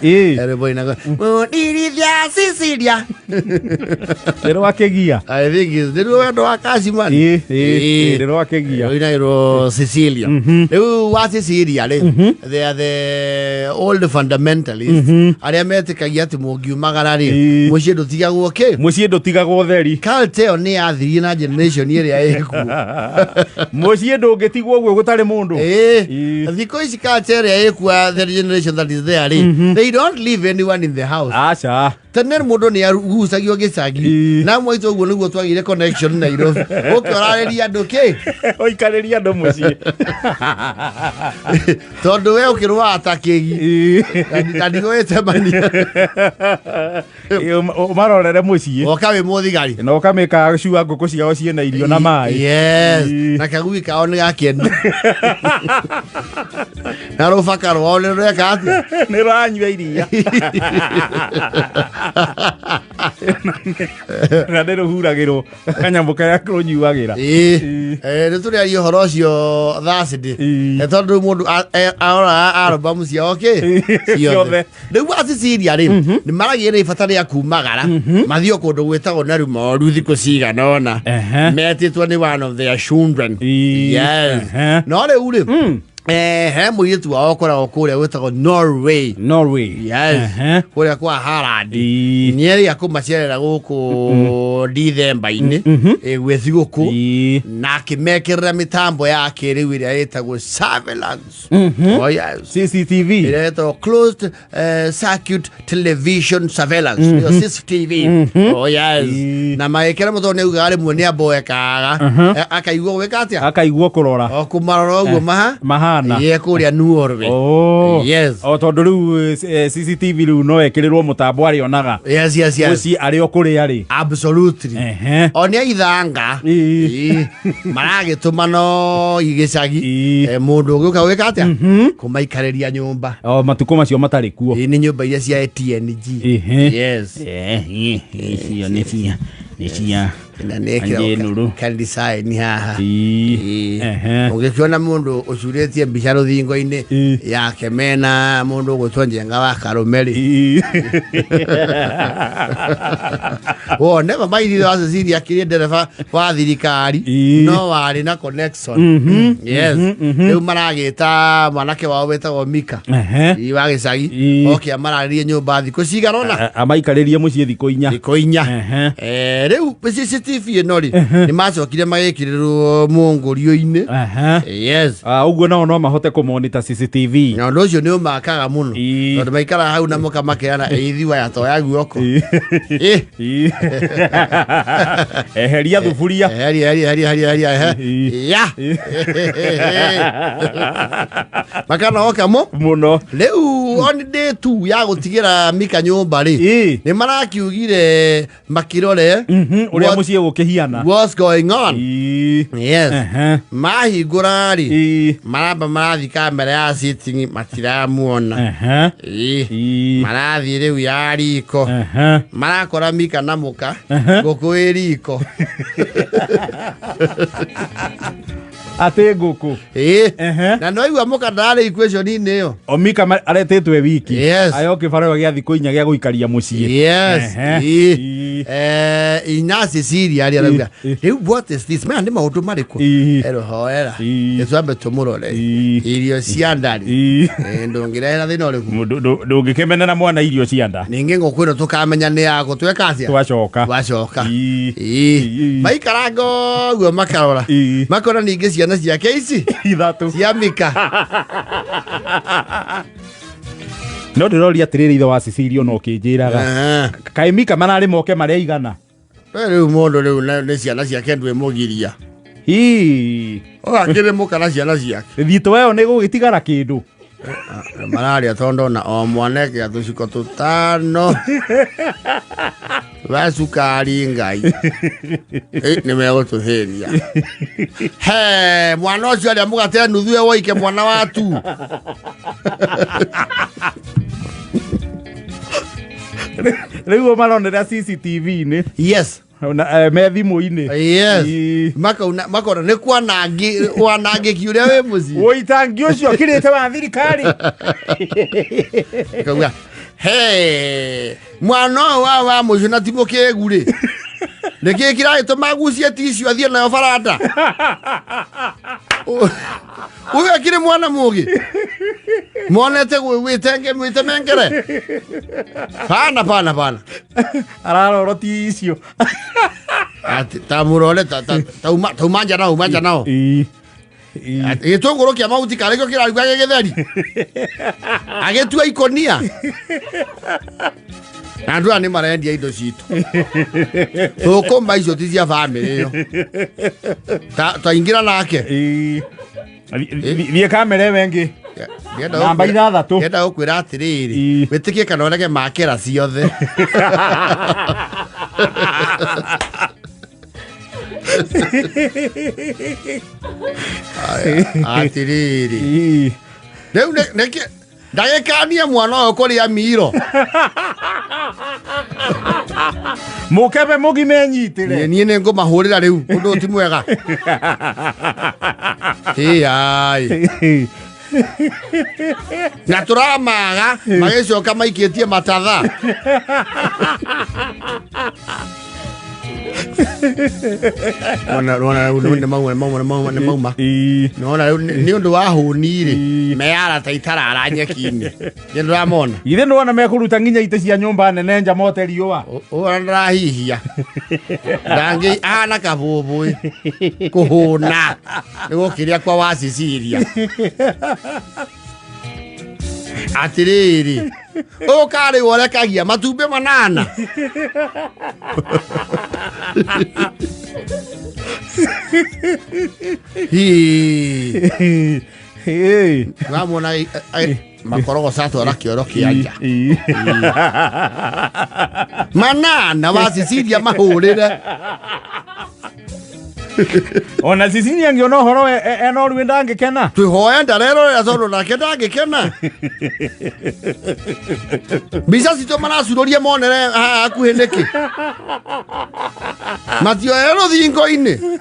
Rwĩmbo inago Mũndirithia Cecilia. Nĩ rwa kĩgia. I think is nĩruo wendo wa Kashman. Ĩĩ, ĩĩ, nĩ rwa kĩgia. Rũinagĩrwo Cecilia. Rĩu wa Cecilia rĩ, they are the old fundamentalists arĩa metĩkagia atĩ mũngiumagara rĩ, mũciĩ ndũtigagwo kĩ? Mũciĩ ndũtigagwo theri. Cult ĩyo nĩ yathirie na generation ĩrĩa ĩkuo. Mũciĩ ndũngĩtigwo ũguo gũtarĩ mũndũ. Ĩĩ. Thikũ ici culture ĩrĩa ĩkuo, the generation that is there rĩ, they don't leave anyone in the house. Aca. Tene mũndũ nĩ agucagio gĩcagi. Na mwaitũ ũguo nĩguo twagĩire connection Nairobi, ũke ũrarĩria andũ kĩ. Ũikarĩria andũ mũciĩ. Tondũ we ũkĩrwaga ta kĩgi na ndigũgĩcemania. Ĩĩ, ũmarorere mũciĩ. Woka wĩ mũthigari. Na ũkamĩkaga cua ngũkũ ciao ciĩna irio na maĩ. Yes. Na kagui kao nĩ gakenu na rũbaka rwao nĩ rweka atĩa? Nĩ rwanyua iria na nĩ rũhuragĩrwo kanyamũ karĩa rũnyuagĩra. Ĩĩ. Nĩ tũrĩaria ũhoro ũcio Thursday. Tondũ rĩu mũndũ aroraga album ciao kĩ Ciothe. Rĩu wa Cecilia rĩ, nĩ maragĩire na ibata rĩa kumagara mathiĩ o kũndũ gwĩtagwo na rumoru thikũ cigana ũna, metĩtwo nĩ one of their children. Yes. No rĩu rĩ, he mũirĩtu wao ũkoragwo kũrĩa gwĩtagwo Norway. Norway. Yes. Kũrĩa kwa Harald. Nĩ erĩga kũmacerera gũkũ Dithemba-inĩ, gwĩ thigũkũ, na akĩmekĩrĩra mĩtambo ya kĩrĩu ĩrĩa ĩtagwo surveillance. Oh, yes. CCTV. Ĩrĩa ĩtagwo closed circuit television surveillance, nĩyo CCTV. Oh yes. Na magĩkĩra mũtũ nĩ augaga rĩmwe nĩ amboekaga. Akaigua gwĩka atĩa? Akaigua kũrora. O kũmarora ũguo maha mahana ye kũrĩa Norway. Oh. Yes. O tondũ rĩu CCTV rĩu no ĩkĩrĩrwo mũtambo arĩonaga Yes. mũciĩ arĩ o kũrĩa rĩ. Absolutely. O nĩ aithanga. Ĩĩ. Maragĩtũma no gĩcagi. Mũndũ ũgĩũka gwĩka atĩa? Kũmaikarĩria nyũmba. O matukũ macio matarĩ kuo. Ĩĩ, nĩ nyũmba iria cia TNG. Yes. Icio nĩ cia Na nĩ ĩkĩragwo Anjĩnũrũ. ka design haha. Ĩĩ. Ũngĩkĩona mũndũ ũcurĩtie mbica rũthingo-inĩ yake mena mũndũ ũgwĩtwo Njenga wa Karũme rĩ, wone mama ithe wa Cecilia akĩrĩ ndereba wa thirikari no warĩ na connection. Yes. Rĩu maragĩta mwanake wao wĩtagwo Mika. Ĩĩ, wa gĩcagi oke amararĩrie nyũmba thikũ cigana ũna. Amaikarĩrie mũciĩ thikũ 4. Thikũ 4. Rĩu CCTV ĩno rĩ, nĩ macokire magĩkĩrĩrwo mũngũrio-inĩ. Yes. Ah, ũguo nao no mahote kũmonita CCTV. Na ũndũ ũcio nĩ ũmakaga mũno tondũ maikaraga hau na mũka makerana ĩithi waya toya guoko. Eheria thuburia. Eheria, eheria, eheria, eheria, eheria, ehe. Ya makanogoka mo mũno. Rĩu on day two ya gũtigĩra Mika nyũmba rĩ, nĩ marakiugire makirore ũrĩa mũciĩ gũkĩhiana. What's going on. Yes. Mahingũra rĩ, maramba marathiĩ kamera ya sitting, matiramuona. Ĩĩ. Marathiĩ rĩu ya riko, marakora Mika na mũka, ngũkũ ĩ riko. Atĩ ngũkũ? Ĩĩ, na no igua mũka ndarĩ equation-inĩ ĩyo. O Mika aretĩtwe wiki. Yes. Ayo kĩbarũa gĩa thikũ 4 gĩa gũikaria mũciĩ. Yes. Ĩĩ. Inya Cecilia arĩa arauga rĩu, "What is this? Maya nĩ maũndũ marĩkũ?" Ero hoera ĩtwambe tũmũrore irio cia ndari. Ndũngĩrehera thĩna ũrĩkũ? Ndũngĩkĩmenera mwana irio cia nda. Ningĩ ngũkũ ĩno tũkamenya nĩ yako tweka atĩa? Twacoka. Twacoka. Ĩĩ. Maikaranga ũguo makarora, makona ningĩ ciana ciake ici ithatũ cia Mika. No ndĩroria atĩrĩrĩ, ithe wa Cecilia, no ũkĩnjĩraga kaĩ Mika mararĩ moke marĩa igana? We rĩu mũndũ rĩu nĩ ciana ciake, ndwĩmũgiria. Ii. Ũgakĩrĩ mũka na ciana ciake. Thito ĩyo nĩ gũgĩtigara kĩndũ. Mararĩa tondũ ona o mwana ekĩra tũciko tũtano wa cukari. Ngai. Ĩ, nĩ megũtũhĩnia he mwana ũcio arĩa mũgate nuthu ĩ woike mwana wa tu. Rĩu maronera CCTV-inĩ. Yes. Na, me thimũ-inĩ. Yes. Ii. Makauna makona nĩ kwanangi wanangĩki ũrĩa wĩ mũciĩ. Ũitangi ũcio ũkirĩte wa thirikari. Akauga he mwana ũyũ wa mũico na ti mũkĩgu rĩ, nĩkĩ kĩragĩtũma agucie tissue athiĩ nayo baranda? Ũyũ akĩrĩ mwana mũgĩ monete wĩtenge wĩtemengere pana pana pana. Araroro ti icio. Ati, ta mũrore ta tauma nja nao, uma nja nao. Ii. Ii. Ati, gĩtũngũrũ kĩa mahuti karĩ kĩo kĩraruga gĩ gĩtheri agĩtua ikonia na andũ aya nĩ marendia indo citũ thũkũma icio ti cia bamĩrĩ ĩyo. Ta ingĩra nake. Ii. Thiĩ kamera ĩyo ĩngĩ. Namba 6. Ndĩrenda gũkwĩra atĩrĩrĩ, Ii. wĩtĩkie kana ũrege, makĩra ciothe. Atĩrĩrĩ, Ii. rĩu nĩkĩ ndagĩkanie mwana ũyũ kũrĩa miro? Mũkebe mũgima enyitĩre. Niĩ nĩ ngũmahũrĩra rĩu, ũndũ ũyũ ti mwega. Ĩai, na tũramaga magĩcoka maikĩtie matatha. Wona rĩu nĩ mauma, nĩ mauma, nĩ mauma, nĩ mauma. Ii. Nona rĩu nĩ ũndũ wa hũni rĩ, Ii. meyara ta itarara nyeki-inĩ, nĩ ndĩramona. Githĩ nĩwona mekũruta nginya itĩ cia nyũmba nene nja mote riũa? Ũrĩa ndĩrahihia ndangĩ ahana kabũbũĩ kũhũna nĩ gũkĩrĩa kwa wa Cecilia. Atĩrĩrĩ, ũkarĩ worekagia matumbĩ 8. Hii. Ĩ. Wamwona makorogo catwara kĩoro kĩa nja. Ii. 8 wa Cecilia mahũrĩre. Ona Cecilia angĩona ũhoro ena ũruĩ ndangĩkena. Twĩhoe ndarerorera tondũ nake ndangĩkena. Mbica citũ maracurũria monere haha hakuhĩ nĩkĩ matioere rũthingo-inĩ.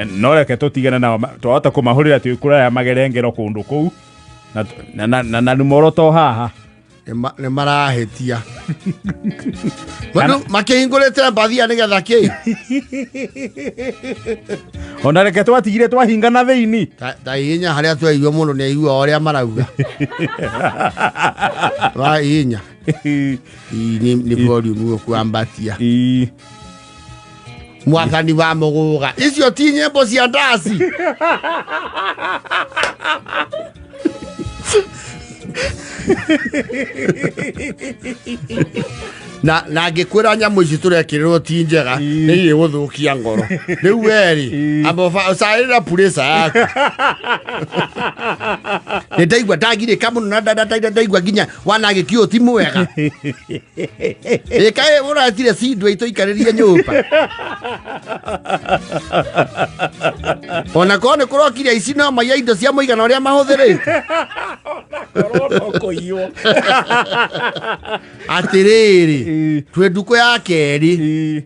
No reke tũtigane nao, twahota kũmahũrĩra twĩ kũraya magere ngero kũndũ kũu na numoro to haha. Nĩ marahĩtia. Rĩu makĩhingũrĩte mbathia nĩgetha kĩ? Ona reke twatigire twahinga na thĩini. Ta ihinya harĩa twaigua mũndũ nĩ aigua ũrĩa marauga wa ihinya. Ii, nĩ volume ũkwambatia. Ii. Mwathani wa mũgũga, icio ti nyĩmbo cia ndaci. Na ngĩkwĩra nyamũ ici tũrekĩrĩrwo ti njega, nĩ igũthũkia ngoro rĩu werĩ. Ii. Amba ũcaĩrĩra purĩca yaku. Nĩ ndaigua ndagirĩka mũno na ndaigua nginya wanangĩki ũyũ ti mwega. Ĩkaĩ ũratire cindwa itũikarĩrie nyũmba ona korwo nĩ kũrokire ici no maiya indo cia mũigana ũrĩa mahũthĩrĩte. Korwo no kũiywo. Atĩrĩrĩ, Ii. twĩ ndukũ ya kerĩ. Ii.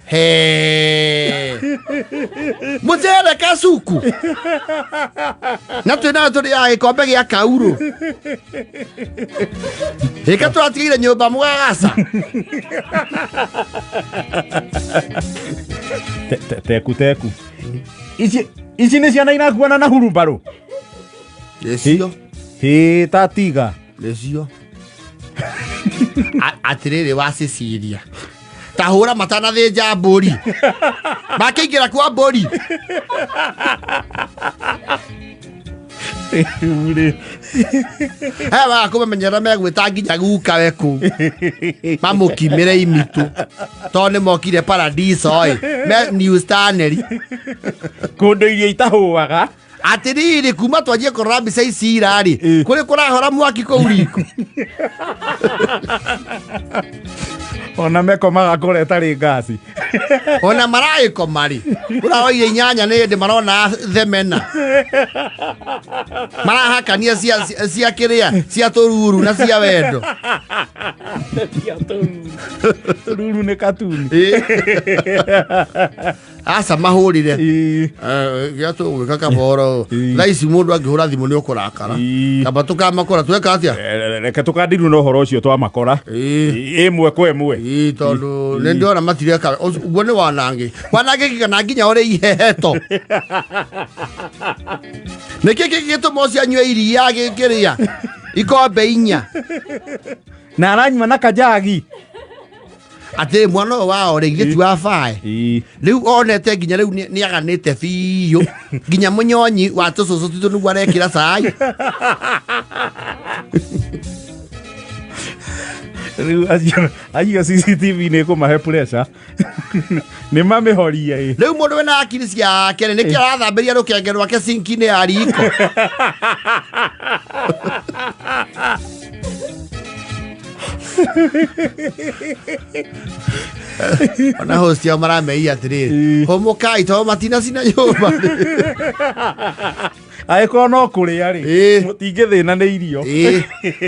He mũcere kacuku na twĩ nayo tũrĩ ya gĩkombe gĩa kaurũ ĩka tũratigĩire nyũmba mũgagaca. Teku teku ici nĩ ciana irakuana na hurumbarũ. Nĩcio. Hĩ, tatiga. Nĩcio. Atĩrĩrĩ wa Cecilia, ta hũra matanathĩnja mbũri makĩingĩra kwa mbũri. Rĩu-rĩ. Aya waga kũmamenyera megwĩta nginya guka we kũu mamũkimĩre imitũ tondũ nĩ mokire paradiso ĩ me New Stanley. Kũndũ irio itahũaga. Atĩrĩrĩ, kuma twanjie kũrora mbica ici irarĩ kũrĩ kũrahora mwaki kũu riko. Ona mekomaga kũrĩa ĩtarĩ ngasi. Ona maragĩkoma rĩ, ũraroire 8 nĩ hĩndĩ marona themena marahakania cia kĩrĩa cia tũruru na cia wendo. Cia tũruru. Tũruru nĩ katuni. Aca mahũrire. Gĩa tũgwĩka kaboro. Thaa ici mũndũ angĩhũra thimũ nĩ ũkũrakara. Kamba tũkamakora tweka atĩa? Reke tũkandirwo na ũhoro ũcio twamakora. Ĩmwe kwa ĩmwe. Tondũ nĩ ndĩrona matireka ũguo nĩ wanangĩ. Wanangĩki kana nginya ũrĩ iheheto. Nĩkĩ kĩngĩtũma ũcio anyue iria gĩkĩrĩa ikombe 4? Na aranyua na kajagi. Atĩ mwana ũyũ wao rĩ, githĩ ti wa bae? Rĩu onete nginya rĩu nĩ aganĩte biũ. Nginya mũnyonyi wa tũcũcũ twitũ nĩguo arekĩra cai. Rĩu acio CCTV nĩ ĩkũmahe pressure. Nĩ mamĩhorie ĩ. Rĩu mũndũ wĩna akiri ciake rĩ, nĩkĩ arathambĩria rũkenge rwake sinki-inĩ ya riko? Ona host yao marameia atĩrĩrĩ, hũmũkai tondũ matinacina nyũmba. Angĩkorwo no kũrĩa rĩ, mũtingĩthĩna nĩ irio.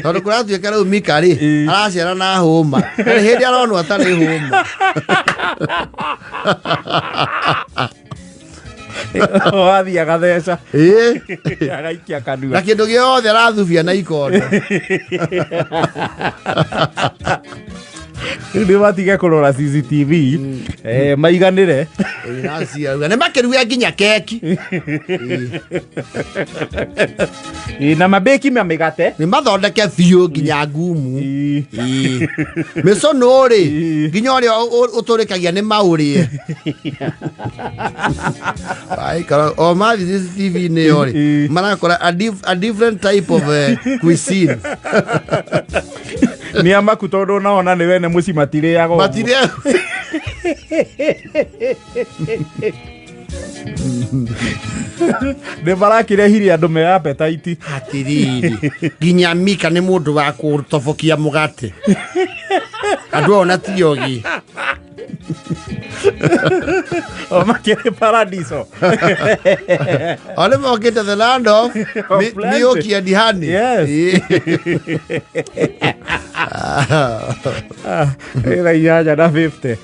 Tondũ kũratuĩka rĩu Mika rĩ, araciara na hũma. Na nĩ hĩndĩ aronwo atarĩ hũma. Wathiĩ agatheca. Agaikia kanua. Na kĩndũ gĩothe arathubia na ikondo. Rĩu nĩ matige kũrora CCTV, maiganĩre. Nĩ makĩruge nginya keki. Na mabeki ma mĩgate. Nĩ mathondeke biũ nginya ngumu. Mĩcũnũ rĩ, nginya ũrĩa ũtũrĩkagia nĩ maũrĩe. Aikara o mathi CCTV-inĩ ĩyo rĩ, marakora a different type of cuisine. Nĩ amaku tondũ naona nĩ wene mũciĩ matirĩaga ũguo. Matirĩaga. Nĩ marakĩrehire andũ me appetite. Atĩrĩrĩ, nginya Mika nĩ mũndũ wa kũtobokia mũgate. Andũ ao na ti ogi. O makĩrĩ paradiso. O nĩ mokĩte the land of Of plenty. milk and honey. Yes. Ĩra 8 na 50.